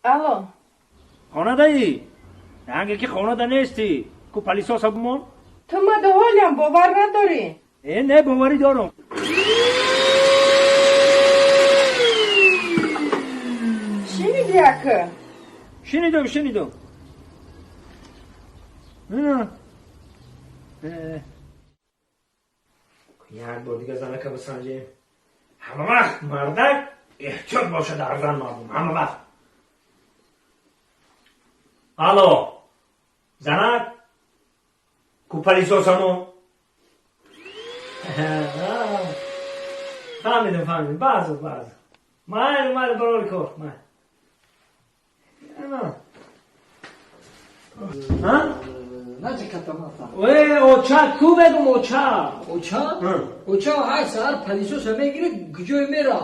Алло. Хонадаӣ? Ранге ки хонада нестӣ. Ку пылесоса бумон? Ту мада ҳолям бовар надорӣ? Э, не, боварӣ дорам. Шиниди, ака? Шунидам, шунидам. Як бор дига занака бисанҷем. Ҳама вақт мардак эҳтиёт бошад дар зан, мардум, ҳама вақт. Алло, занак, ку пылесосамо? Фаҳмидам, фаҳмидам, баъзо, баъзо. Майли, майли, барори кор, майли. Э, оча ку, мегум, оча? Оча? Оча ҳар саҳар пылесоса мегирад, куҷое мера.